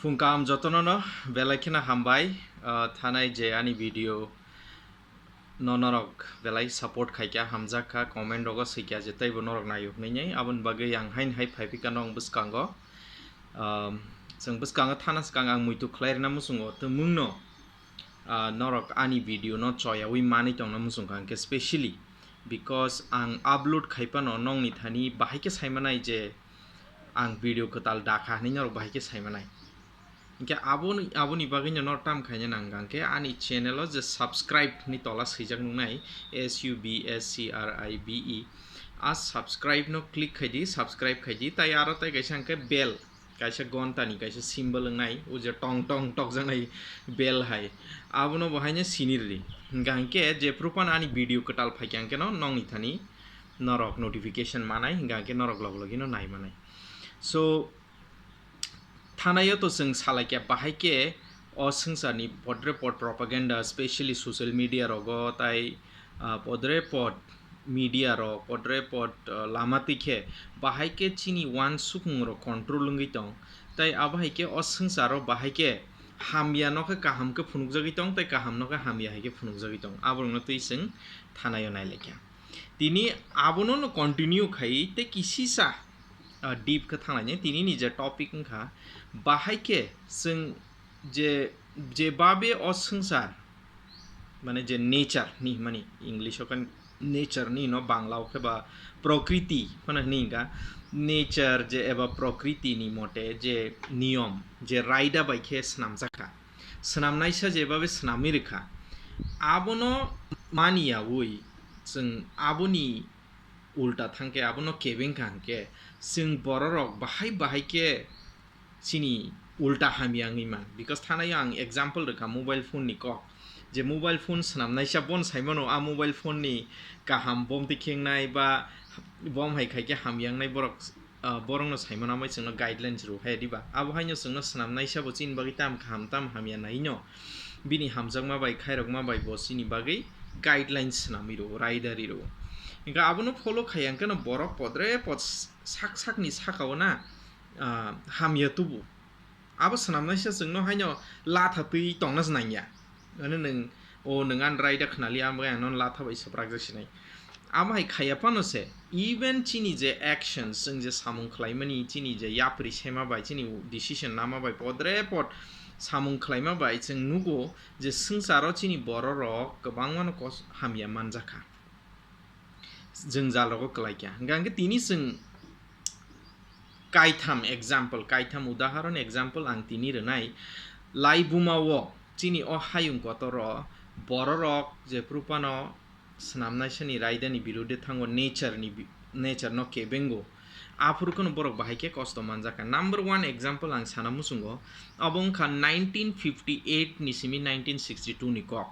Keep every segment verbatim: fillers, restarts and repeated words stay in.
Phung kaham jotono no belai kheno hambai, ah, thanai je ani video no norok belai support khaikha, hamjak kha, comment rogo swikha je teibo norok naio hwnwi nai. Aboni bagwi ang haino hai phaiphikha nong bwskango. Um, chwng bwskango thana swkang ang muitu khlai rwna muchungo, tongmungno, ah, norok ani video no choyawi manwi tongna muchungkha, hwnkhe specially because ang upload khai phano nongni thani bahai khe saimanai je ang video kwtal dakha hwnwi norok bahai khe saimanai. Hwnkhe aboni, aboni bagwino norok tam khaina nang kha, hwnkhe ani channel o je subscribe ni tola swijak nuknai, S U B S C R I B E, a subscribe no click khai di, subscribe khai di, tai aro tai kaisa hwnkhe bell, kaisa gonta ni kaisa symbol wngnai, o je tong tong tokjaknai bell hai, abono bo haino sini rw di. Hwnkha hwnkhe jephru phano ani video kwtal phaikha hwnkhe no nongni thani norok notification manai, hwnkha hwnkhe norok log logino nai manai. So, thanaio to chwng salaikha bahai khe o swngcharni podre pod propaganda, specially social media rogo, tai, ah, podre pod media rok, podre pod, ah, lama twi khe bahai khe chini uansukmung rok control wngwi tong, tai abo hai khe o swngcharo bahai khe hamya no khe kaham khe phunukjagwi tong, tai kaham no khe hamya hai khe phunukjagwi tong, aborokno twi chwng thanaio nailaikha. Tini abono no continue khai tei kisisa, ah, deep khe thanglainai. Tini ni je topic wngkha, bahai khe chwng je, je babe o swngchar, mane je nature ni, mani English o khe nature ni no, Bangla o khe ba prokriti phano hwnwi hwnkha. Nature je eba prokriti ni mote je niyom, je raida bai khe swnamjakha, swnamnaisa jebabe swnamwi rwkha, abono maniyawi chwng aboni ulta thangkhe, abono kebeng kha hwnkhe, chwng bororok bahai bahai khe chini ulta hamya wngwi man. Because thanaio ang example rwkha mobile phone ni kok, je mobile phone swnamnaisa bono saimano, a mobile phone ni kaham bomtwi khengnai ba bom hai khaikhe hamya wngnai, borok, ah, borokno saimano, amai chwngno guidelines rw hai diba? Abo haino chwngno swnamnaisa bo chini bagwi tam kaham tam hamya naino, bini hamjakma bai khairokma bai bo chini bagwi guidelines swnamwi rw, raida ri rw. Hwnkhe abono follow khaiya hwnkhe no borok podre pod sak sakni sakao na, ah, hamya tubu. Abo swnamnaisa chwngno haino latha twi tongna se nangya. Mane nwng, o nwng ani raida khnali, ang bai ano latha bai swprakjak sinai. Amo hai khaiya phano se, even chini je actions, chwng je samung khlaimani, chini je yapri sema bai, chini decision nama bai, podre pod samung khlaima bai chwng nugo je swngcharo chini bororok kwbangmano kos-, hamya manjakha. Jwngjal rogo kwlaikha. Hwnkha hwnkhe tini chwng kaitham example, kaitham udaharon example ang tini rwnai. Laibuma o chini o hayung kotoro bororok jephru phano swnamnaisani raidani birude thango, nature ni bi-, nature no kebengo. Aphuru kheno borok bahai khe kosto manjakha. Number one example ang sana muchungo, abo wngkha nineteen fifty eight ni simi nineteen sixty two ni kok.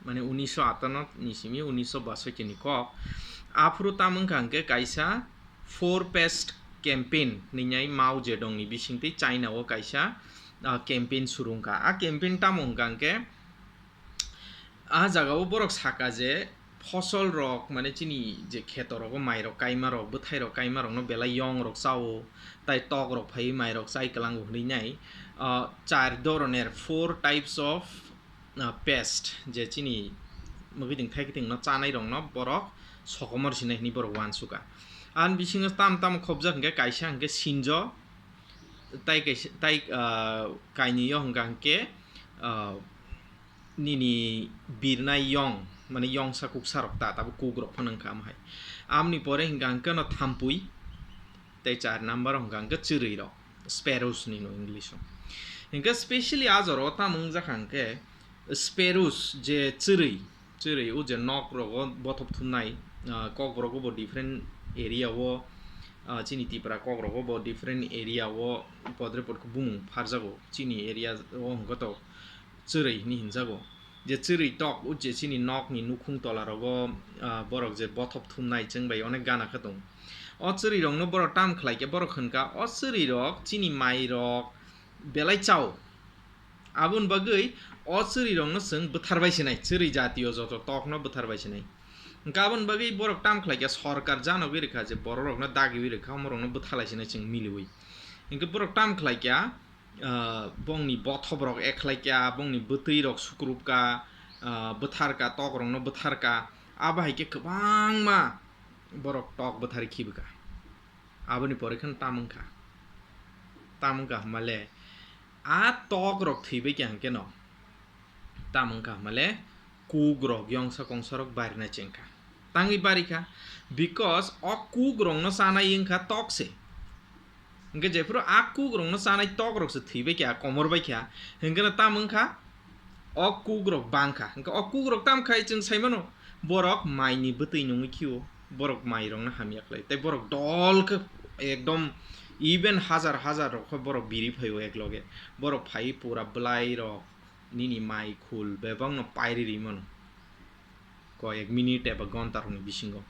Mane unisho atanno ni simi unisho basoi ni kok. Aphuru tamo wngkha hwnkhe kaisa four pest campaign hwnwi Mao Zedong ni bisingtwi China o kaisa, ah, campaign suru wngkha. A campaign tamo wngkha hwnkhe, a jagao borok saka je fosol rok, mane chini je kheto rogo mai rok kaima rok, bwthai rok kaima rokno belai yong rok chao, tai tok rok phaiwi mai rok chai kwlango hwnwi nai, ah, char doroner, four types of, ah, pest, je chini mwkhwtwng thaikwtwng no chanai rokno borok sokomor sinai hwnwi borok uansukha. Ani bisingo tam tamo khobjak hwnkhe kaisa hwnkhe sinjo, tai kaisa, tai, ah, kainwi o hwnkha hwnkhe, ah, nini birnai yong, mane yongsa kuksa rok ta, tabuk kuk rok phano wngkha amo hai. Amoni pore hwnkha hwnkhe no thampui, tei char number o hwnkha hwnkhe chwrwi rok, sparrows ni no English o. Hwnkhe specially a jora o tamo wngjakha hwnkhe sparrows je chwrwi, chwrwi o je nok rogo bothop thumnai, ah, kok rogo bo different area o, ah, chini Tipra kok rogo bo different area o podre pod khe bumung pharjago, chini area o hwnkhe to chwrwi hinwi hinjago. Je chwrwi tok o je chini nok ni nukhung tola rogo, ah, borok je bothop thumnai chwng bai onek gana khe tong. O chwrwi rok no borok tam khlai khe borok hwnkha o chwrwi rok chini mai rok belai chao. Aboni bagwi o chwrwi rokno chwng bwtharbai sinai, chwrwi jatiyo joto tokno bwtharbai sinai. Hwnkhe aboni bagwi borok tam khlai kha, sorkar janogwi rwkha je borok rokno dagiwi rwkha, omo rokno bwthalai sinai chwng miliwi. Hwnkhe borok tam khlai kha, ah, bongni bothobrok ekhlaikha, bongni bwtwirok sukrupkha, ah, bwtharkha, tokrokno bwtharkha, abo hai khe kwbangma borok tok bwthari khibwkha. Aboni pore kheno tam wngkha, tam wngkha hwnmale a tokrok thwibai kha hwnkhe no. Tam wngkha hwnmale kukrok yongsa kongsarok barina chengkha. Tangwi barikha, because o kukrokno chanai wngkha tok se. Hwnkhe jephuru a kukrokno chanai tokrok se thwibai kha, komor bai kha, hwnkhe no tam wngkha o kukrok bangkha. Hwnkhe o kukrok tam khai chwng saimano, borok maini bwtwi nungwi khio, borok mairokno hamya khlai. Tei borok dol khe ekdom even hajar hajar rok khe borok biri phaio ekloge. Borok phaiwi pura bwlairok nini mai khul bebakno pairi rimano. Koyek minute eba gonta rokni bisingo.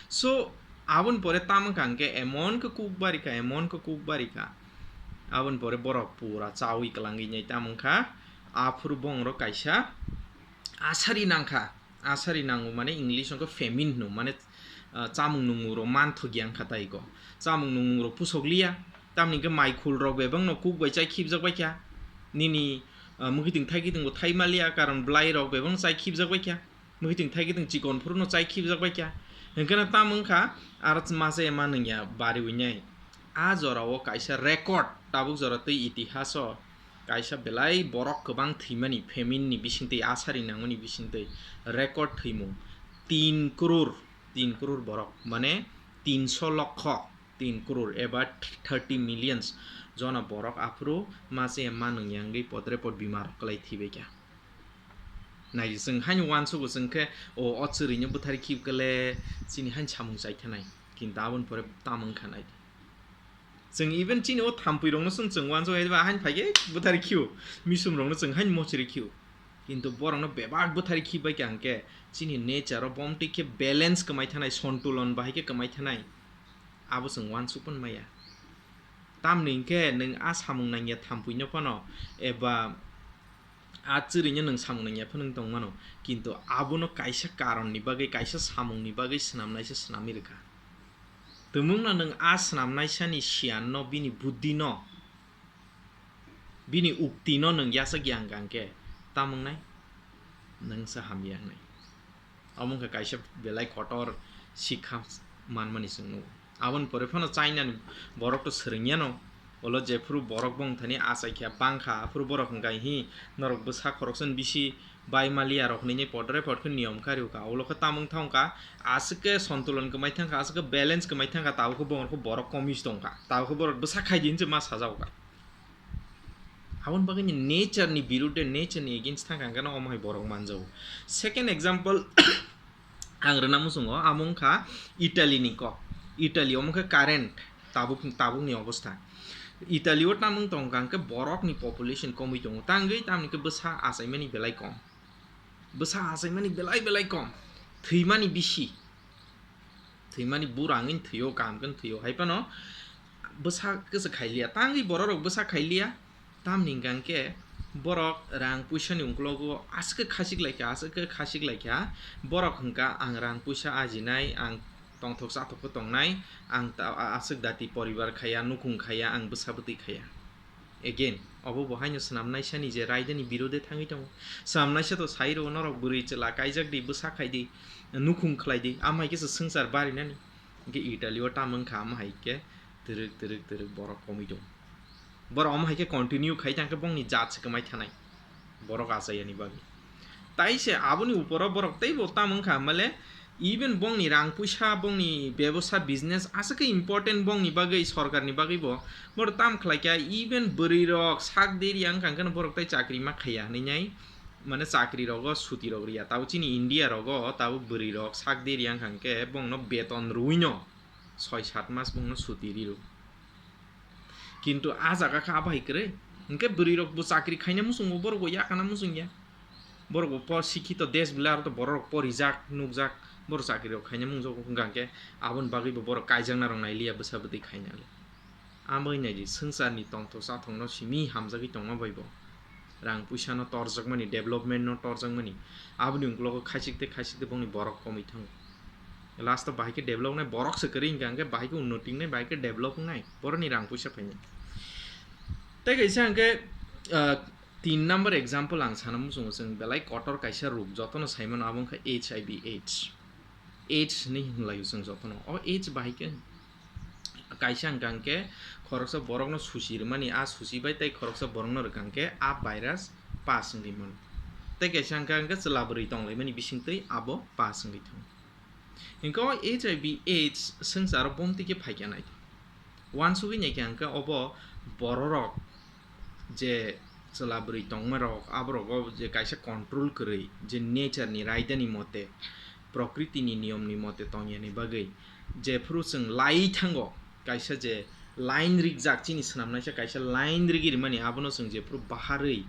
So, aboni pore tam wngkha hwnkhe emon khe kuk barikha, emon khe kuk barikha. Aboni pore borok pura chawi kwlangwi nai tam wngkha. Aphuru bongrok kaisa asari nangkha. Asari nango mane English wngkha famine hino, mane, ah, chamung nungmungrok manthokya wngkha tei ko. Chamung nungmungrok pusokliya, tamni hwnkhe mai khulrok bebakno kuk bai chai khibjak baikha. Nini, ah, mwkhitwng thaikitingbo thai maliya, karon bwlairok bebakno chai khibjak baikha. Mwkhitwng thaikiting chikon phuru no chai khibjak baikha. Hwnkhe no tam wngkha, aro masa ema nungya bariwi nai. A jorao kaisa record, tabuk jora tei itihaso kaisa belai borok kwbang thwimani, famine ni bisingtwi, asari nangmani bisingtwi record thwimung tin crore, tin crore borok, mane tinso lokho, tin crore eba thirty millions jona borok aphuru masa ema nungya wngwi podre pod bimar kwlai thwibaikha. Nai, chwng haino uansugo chwng khe, o, o chwrwino bwthari khibkhe le chini haino samung chaithanai. Kintu aboni pore tamo wngkha nai. Chwng even chini o thampui rokno chwng, chwng uansugo, haiba haino phaikhe bwthari khio, misum rokno chwng haino mochri khio. Kintu borokno bebak bwthari khibai kha hwnkhe chini nature o bomtwi khe balance kwmai thanai, sontulon bahai khe kwmai thanai. Abo chwng uansuk phano maya. Tamni hwnkhe nwng a samung nangya thampuino phano eba a chwrwino nwng samung nangya phano wng tongmano, kintu abono kaisa karonni bagwi, kaisa samungni bagwi swnamnaisa swnamwi rwkha. Tumungno nwng a swnamnaisani siyanno, bini buddhino, bini uktino nwng yachakya wngkha hwnkhe tamo wngnai? Nwngsa hamya wngnai. Omo wngkha kaisa belai kotor sikha manmani chwng nugo. Aboni pore phano China ni borok to swrwngya no, ulo jephuru borok bongthani achaikha bangkha, aphuru borok hwnkha hi norok bwsa khoroksani bisi bai maliya rok hinwi podre pod khe niyom kari wngkha, ulo khe tamung thangkha, aswk khe sontulon kwmai thangkha, aswk khe balance kwmai thangkha, tabuk khe borok khe borok komis tongkha, tabuk khe borok bwsa khaidi hinwi ma sajao kha. Aboni bagwi ni nature ni birudhe, nature ni against thangkha hwnkhe no omo hai borok manjago. Second example ang rwna muchungo, amo wngkha Italy ni kok. Italy omo khe current tabuk, tabuk ni obostha. Italy o tamung tongkha hwnkhe borok ni population komwi tongo, tangwi tamni khe bwsa achaimani belai kom. Bwsa achaimani belai belai kom, thwimani bisi. Thwimani bura wngwi thwio, kaham khe thwio, hai phano bwsa kwchwk khailiya, tangwi bororok bwsa khailiya. Tamni hwnkha hwnkhe borok rang puisani uklogo aswk khe khachik laikha, aswk khe khachik laikha. Borok hwnkha, "Ang rang puisa ajinai, ang tongthok chathok khe tongnai, ang ta-, a-, aswk dati poribar khaiya, nukhung khaiya, ang bwsa bwtwi khaiya." Again, obo bo haino swnamnaisani je raidani birode thangwi tongo. Swnamnaisa to sai rwo, norok bwrwi chwla kaijak di, bwsa khai di, nukhung khlai di, amo hai khe se swngchar barinani. Hwnkhe Italy o tamo wngkha, amo hai khe twrwk, twrwk, twrwk borok komwi tongo. Borok omo hai khe continue khai tang khe bongni jat se kwmai thanai. Borok achayani bagwi. Tai se aboni uporo borok teibo tamo wngkha, male even bongni rang puisa, bongni bebosa, business aswk khe important bongni bagwi, sorkarni bagwi bo. Borok tam khlai kha, even bwrwi rok sak deri wngkha, hwnkhe no borok tai chakri ma khaiya hinwi nai, mane chakri rogo suti rok riya. Tabuk chini India rogo tabuk bwrwi rok sak deri wngkha, hwnkhe bongno beton rwino soi sat mas bongno suti riro. Kintu a jaga khe abo hai kwrwi. Hwnkhe bwrwi rok bo chakri khaina muchungo, borok bo yakana muchungya. Borok bo por sikhito desh belai aro to borok rok porijak, nukjak, borok chakri rok khaina muchungo, hwnkha hwnkhe aboni bagwi bo borok kaijakna rok nailiya bwsa bwtwi khaina le. Amo wngnaidi swngcharni tongthok chathokno simi hamjagwi tongma bai bo. Rang puisano torjakmani, developmentno torjakmani, aboni uklogo khaichik tei khaichik tei bongni borok komwi thango. Last o bahai khe develop wngnai, borok se kwrwi hwnkha hwnkhe bahai khe unnoti wngnai, bahai khe develop wngnai, borokni rang puisa phainai. Tei kaisa hwnkhe Ah, tin number example ang sana muchungo, chwng belai kotor kaisa ruk jotono saimano, abo wngkha H I V AIDS. AIDS hinwi hwnlaio chwng jotono. O AIDS bahai khe kaisa hwnkha hwnkhe khoroksa borokno susi rwmani, a susi bai tei khoroksa borokno rwkha hwnkhe a virus pass wngwi mano. Tei kaisa hwnkha hwnkhe chwla bwrwi tonglaimani bisingtwi abo pass wngwi thango. Hwnkhe o H I V AIDS swngcharo bomtwi khe phaikha nai. Uansugwi naikha hwnkhe obo bororok je chwla bwrwi tongmarok, aborok o je kaisa control kwrwi, je nature ni raidani mote, prokriti ni niyom ni mote tongyani bagwi, jephuru chwng lai thango, kaisa je line rijak chini swnamnaisa kaisa line rigi rimani, abono chwng jephuru baharwi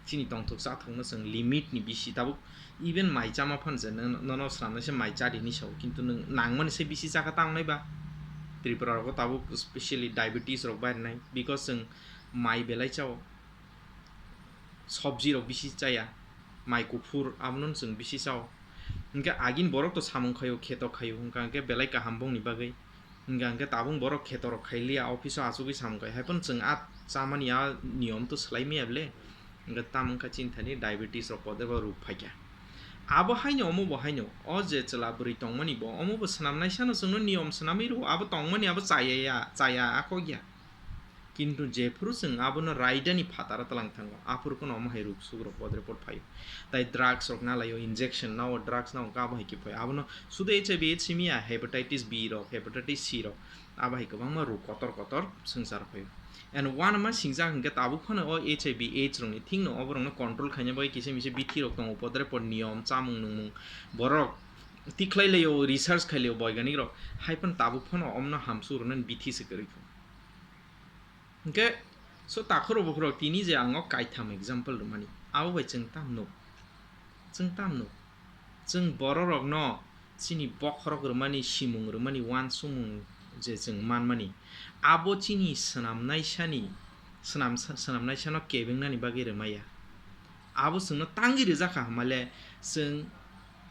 chini tongthok chathokno chwng limit ni bisi tabuk even mai chama phan je nang-, nono swnamnaisa mai chadi hinwi sao, kintu nwng nangmani se bisi chakha ta wngnai ba? Tripura rogo tabuk specially diabetes rok bairnai, because chwng mai belai chao, sobji rok bisi chaya, mai kuphur abono chwng bisi chao. Hwnkhe agini borok to samung khaio, kheto khaio, hwnkha hwnkhe belai kaham bongni bagwi. Hwnkha hwnkhe tabuk borok kheto rok khailiya, office o achugwi samung khai, haiphano chwng a chamani a niyom to swlai maya bole. Hwnkhe tamo wngkha chini thani diabetes rok kotor rok phaikha. Abo haino omo bo haino, o je chwla bwrwi tongmani bo, omo bo swnamnaisano chwngno niyom swnamwi rwo, abo tongmani abo chaya ya, chaya a kok ya. Kintu jephuru chwng abono raidani phataro twlang thango, aphuru kheno omo hai ruk suk rok bodre pot phaio. Tai drugs rok nalaio, injection nao, drugs nao, abo hai khe phaio. Abono sudu H I V AIDS simi ya, hepatitis B rok, hepatitis C rok, abo hai kwbangma ruk kotor kotor swngchar phaio. And uanama singjak hwnkhe tabuk phano o H I V AIDS rokni thikno oborokno control khaina bagwi kisa misa bithi rok tongo, bodre pot niyom, chamung nungmung, borok tikhlai laio, research khai laio boiganik rok, hai phano tabuk phano omno hamsuk rwnani bithi se kwrwi kho. Hwnkhe, so takhurok bukhurok tini je ang o kaitham example rwmani, abo bai chwng tam nuk? Chwng tam nuk? Chwng bororokno chini bokhorok rwmani, simung rwmani, uansukmung je chwng manmani, abo chini swnamnaisani, swnam-, swnamnaisano kebengnani bagwi rwmaya. Abo chwngno tangwi rwjakha hwnmale chwng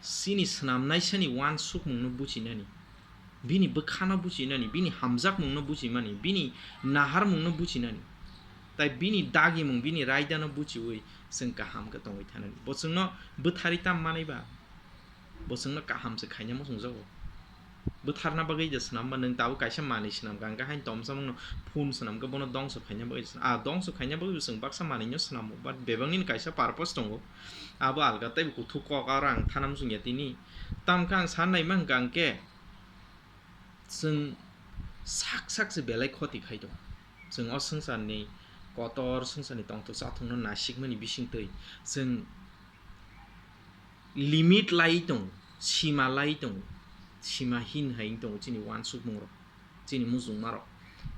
chini swnamnaisani uansukmungno buchinani, bini bwkhano buchinani, bini hamjakmungno buchimani, bini naharmungno buchinani, tai bini dagimung, bini raidano buchiui chwng kaham khe tongwi thanani. Bo chwngno bwtharwi tam manwi ba? Bo chwngno kaham se khaina muchungjago. Bwtharna bagwi je swnamba, nwng tabuk kaisa manwi swnamkha, hwnkhe hain tomsamungno phone swnamkhe bono dongso khaina bagwi swnam-, ah, dongso khaina bagwi chwng baksa manwino swnamo, but bebaknini kaisa purpose tongo. Abo alga teibo kuthuk kok, aro ang thana muchungya tini. Tamkhe ang san naima hwnkha hwnkhe, chwng sak sak se belai khoti khai tongo. Chwng o swngcharni kotor, swngcharni tongthok chathokno nasikmani bisingtwi chwng limit lai tongo, sima lai tongo, sima hin hai wng tongo chini uansukmungrok, chini muchungmarok.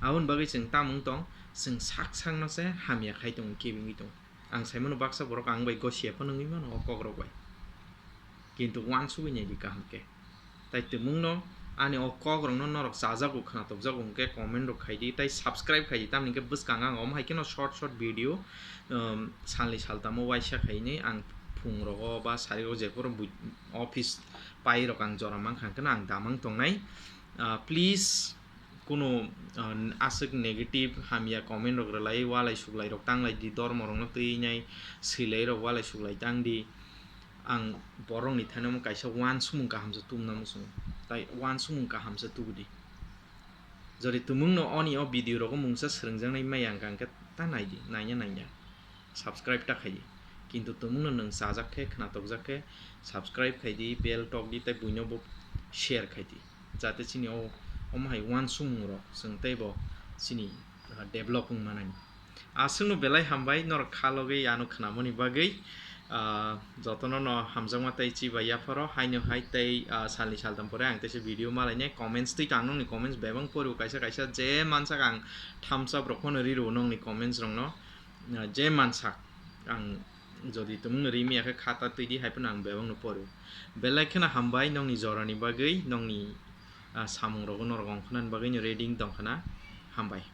Aboni bagwi chwng tamo wng tong, chwng sak sakno se hamya khai tongo, kebengwi tongo. Ang saimano baksa borok ang bai gosia phano wngwi mano o kokrok bai. Kintu uansugwi naidi kaham khe. Tai tumungno ani o kokrokno norok chajago, khwnatukjago hwnkhe comment rok khaidi, tai subscribe khaidi, tamni hwnkhe bwskang ang omo hai kheno short short video, um, salni saltamo waisa khainwi ang phungrogo ba sarigo jephuru bui-, office pairok ang jora mankha hwnkhe ang damang tongnai. Ah, please, kunu, ah, aswk negative hamya comment rok rwlai, walai suklai rok tanglai di, dormo rokno twi nai swilai rok walai suklai tang di. Ang borokni thani omo kaisa uansukmung kaham se tubuna muchungo, tai uansukmung kaham se tubu di. Jodi tumungno oni o video rogo mungsa swrwngjaknai maya wngkha hwnkhe ta nai di, naina naina. Subscribe ta khai di. Kintu tumungno nwng chajak khe, khwnatukjak khe, subscribe khai di, bell tok di, tei buino bo share khai di. Jate chini o, omo hai uansukmung rok chwng teibo chini, ah, develop wng manani. Aswkno belai hambai norok kha logwi ano khwnamani bagwi. Ah, jotono no hamjakma tei chibai yapharo, haino hai tei, ah, salni saltam pore ang teisa video malainai, comments twi tang nokni comments bebak pori o, kaisa kaisa je mansak ang thumbs up rok phano ri rwo nokni comments rokno. Ah, je mansak ang jodi tumungno ri maya khe kha ta twi di, hai phano ang bebakno pori o. Belai kheno hambai nokni jorani bagwi, nokni, ah, samung rogo norok ongkhornani bagwi no ready wng tong khna. Hambai.